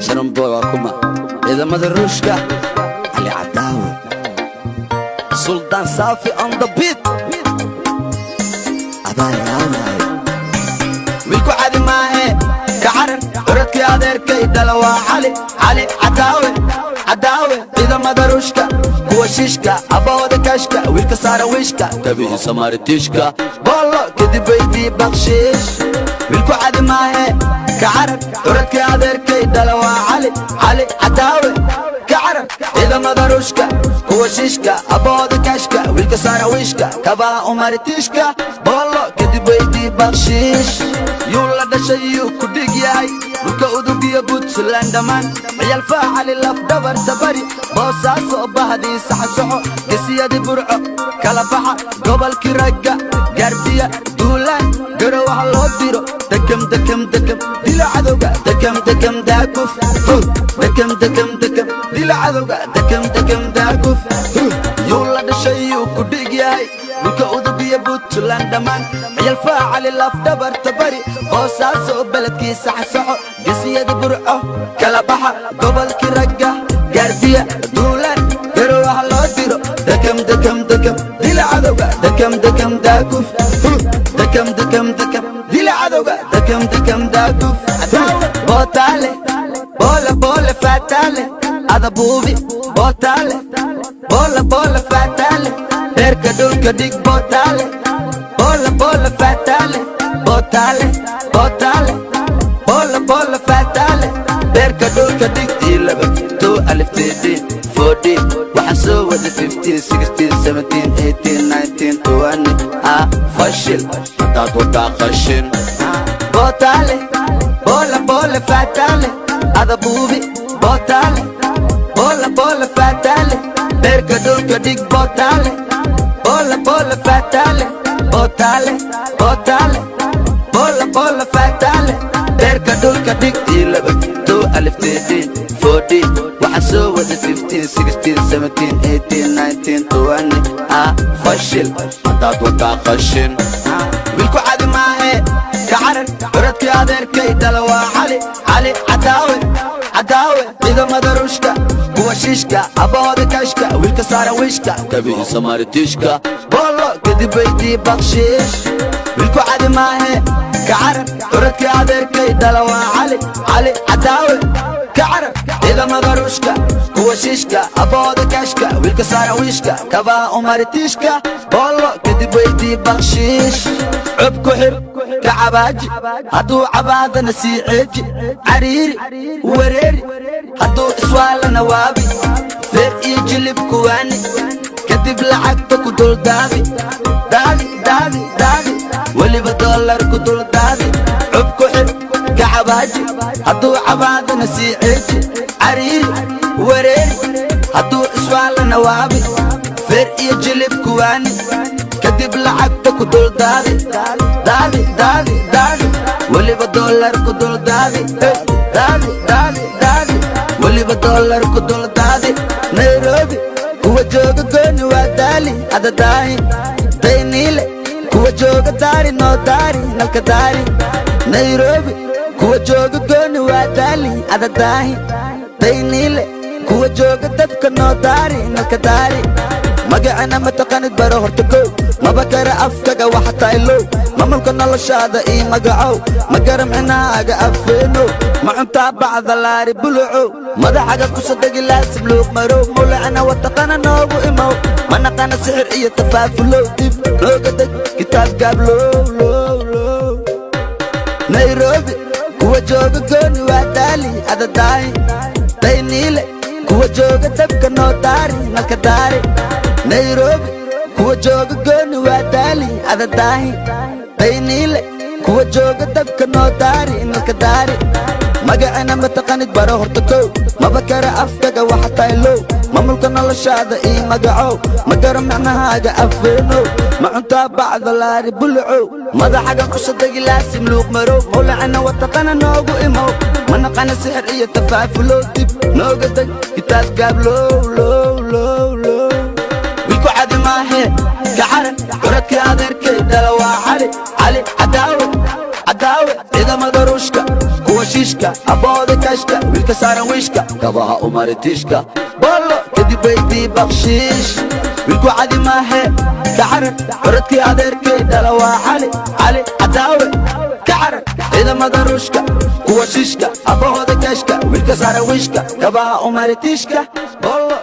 Sharamboy waa kuma? Ciidamada Ruushka, Cali Cadaawe, Suldaan Saafi on the beat. Abaayaawaay, wiilku cadi maahe, ka carar. Curadkii adeerkay dhala waa Cali, Cali Cadaawe, Cadaawe. Ciidamada Ruushka, kuwa shiishka, abbahooda kashka, wiilka saara wiishka, kabihiisa maaritiishka, boollo kadib weydii bakshiish. Wiilku cadi maahe, ka carar. Curadkii adeerkay dhala waa Cali, Cali Cadaawe, ka carar. Ciidamada Ruushka, kuwa shiishka, abbahooda kashka, wiilka saara wiishka, kabaha umaritiishka, boollo kadib weydii bakshiish. Yuu la dhashay? Yuu ku dhig yahay? Dhulka Udugiyo Puntland dhammaan ciyaal Faacali, lafdhabarta bari, Boosaaso bahdiisa xasoxo, gesiyadii Burco kala baxa, gobolkii ragga Gaardiya, duulaan Garowaha loo diro. Dekam, dekam, dekam, dila cadowga. Dekam, dekam, daakuf. Dekam, dekam, dekam, dila cadowga. Dekam, dekam, daakuf. Yuu la dhashay? Yuu ku dhig yahay? Dhulka Udugiyo Puntland dhammaan ciyaal Faacali, lafdhabarta bari, Boosaaso beledkiisa xasoxo, gesiyada Burco kala baxa, gobolkii ragga Gaardiya, duulaan Garowaha loo diro. Dekam, dekam, dekam, dila cadowga. Dekam, dekam, daakuf. Dekam, dekam, dekam, dila cadowga. Dekam, dekam, daakuf. Bootaale, boole, boole, faataale, adabuubi. Bootaale, boole, boole, faataale, beerka dhulka dhig. Bootaale, boole, boole, faataale. Bootaale, bootaale, boole, boole, faataale, beerka dhulka dhig. 11, 12, 13, 14, waxaan soo wada 15, 16, 17, 18, 19, 20. Ah, fashil haddaad wadaa qashin. Bootaale, boole, boole, faataale, adabuubi. Bootaale, boole, boole, faataale, beerka dhulka dhig. Bootaale, boole, boole, faataale. Bootaale, bootaale, boole, boole, faataale, beerka dhulka dhig. 11, 12, 13, 14, waxaan soo wada 15, 16, 17, 18, 19, 20. Ah, fashil haddaad wadaa qashin. Wiilku cadi maahe, ka carar. Curadkii adeerkay dhala waa Cali, Cali Cadaawe, Cadaawe. Ciidamada Ruushka, kuwa shiishka, abbahooda kashka, wiilka saara wiishka, kabihiisa maaritiishka, boollo kadib weydii bakshiish. Wiilku cadi maahe, ka carar. Curadkii adeerkay dhala waa Cali, Cali Cadaawe, ka carar. Ciidamada Ruushka, kuwa shiishka, abbahooda kashka, wiilka saara wiishka, kabaha umaritiishka, boollo kadib weydii bakshiish. Cub ku xir, ka cabaaji, hadduu cabaadana sii ceeji, cariiri wareeri, hadduu iswaalana waabi, feer iyo jilib kuwaani, kadib lacagta ku duldaadi, daadi, daadi, daadi, weliba dollar ku duldaadi. Cub ku xir, ka cabaaji, hadduu cabaadana sii ceeji, cariiri wareeri, hadduu iswaalana waabi, feer iyo jilib kuwaani, kadib lacagta ku duldaadi, daadi, daadi, daadi, weliba dollar ku duldaadi, daadi, daadi, daadi, weliba dollar ku duldaadi. Nairobi kuwa jooga gooni waa daali adadaahi. Dayniile kuwa jooga, daari noo daari nalka daari. Nairobi kuwa jooga gooni waa daali adadaahi. Dayniile kuwa jooga, dabka noo daari nalka daari. Magacana mataqanid, baro horta kow. Maba kara afkaga waxa tahay low. Mamulka noloshaada ii magacow. Ma garamcinaaga afeenow? Ma cuntaa bacda laari bulucow? Madaxaga kusadegi laasib luuq marow. Mulacna wataqana noogu imow. Ma naqana sixir iyo tafaafulow? Dib nooga deg kitaab gaablow low low. Nairobi kuwa jooga gooni waa daali adadaahi. Dayniile kuwa jooga, dabka noo daari nalka daari. Nairobi kuwa jooga gooni waa daali adadaahi. Dayniile kuwa jooga, dabka noo daari nalka daari. Magacana mataqanid, baro horta kow. Maba kara afkaga waxa tahay low. Mamulka noloshaada ii magacow. Ma garo micnahaaga afeenow? Ma cuntaa bacda laari bulucow? Madaxaga kusadegi laasim luuq marow. Mawlacana wataqana noogu imow. Ma naqana sixir iyo tafaafulow? Dib nooga deg kitaab gaablow low low low. Wiilku cadi maahe, ka carar. Curadkii adeerkay dhala waa Cali, Cali Cadaawe, Cadaawe. Ciidamada Ruushka, kuwa shiishka. Tiishka abooda kashka, wiilka saaran wiishka, kabaha u mari tiishka, bollo kadib weydii bakshiish. Wiilku cadi maahe, ka carar. Curadkii adeerkay dhala waa Cali, Cali Cadaawe. Ka carar ciidamada Ruushka, kuwa shiishka, abahooda kashka, wiilka saaran wiishka, kabaha u mari tiishka, bollo.